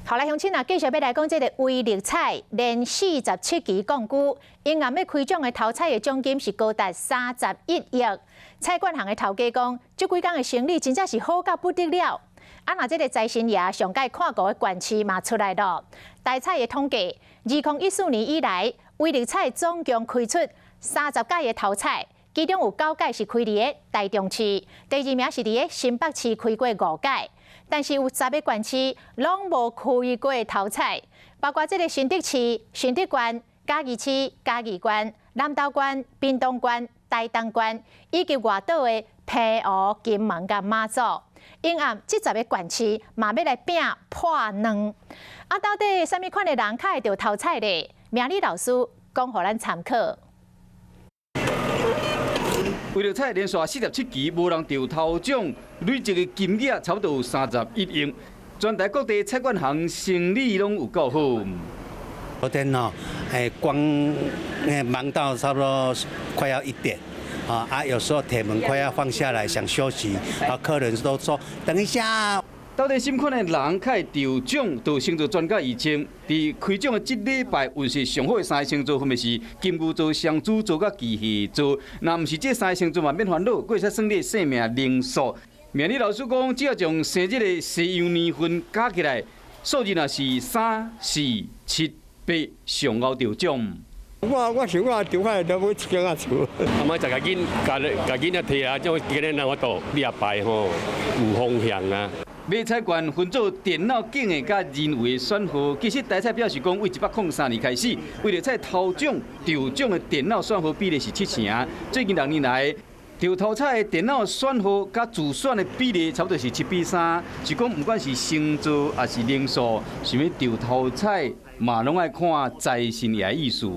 好來，鄉親啊，繼續欲來講這个威力彩連47期摃龜，𪜶暗欲開獎的頭彩的獎金是高達31億。彩券行的頭家講，這幾工的生理真正是好甲不得了。啊，若這个財神爺上蓋看顧的縣市嘛出來囉。台彩的統計，2014年以來，威力彩總共開出30屆的頭彩，其中有9屆是開佇个台中市，第二名是佇个新北市開過5屆。但是有10个縣市攏無開過頭彩，包括這个新竹市、新竹縣、嘉義市、嘉義縣、南投縣、屏東縣、台東縣，以及外島的澎湖、金門佮馬祖。𪜶暗這十个縣市嘛欲來拼破卵。啊，到底啥物款的人較會著頭彩咧？命理老師講予咱參考。威力彩連續47期無人著頭獎，累積的金額差不多有31億。全台各地彩券行生理攏有夠好。昨天哦，光忙到差不多快要1點，啊，有時候鐵門快要放下來，想休息，啊，客人都說等一下。到底啥物款的人較會著獎？就星座專家預測，佇開獎的這禮拜運勢上好的三个星座分別是金牛座、雙子座佮巨蟹座。若毋是這三个星座嘛，免煩惱，閣會使算你的生命靈數。命理老師講，只要將生日的西洋年份加起來，數字若是三、四、七、八，上𠢕著獎。我想我著快都買一間仔厝。阿媽就共囡，共囡仔提啊，這今日若我到你也排吼，有風險啊。買彩券分做電腦揀的佮人為選號，其實台彩表示講，對103年開始，威力彩頭獎著獎的電腦選號比例是7成。最近6年來，著頭彩的電腦選號佮自選的比例差不多是7比3。是講，毋管是星座抑是靈數，想欲著頭彩嘛，攏愛看財神爺意思。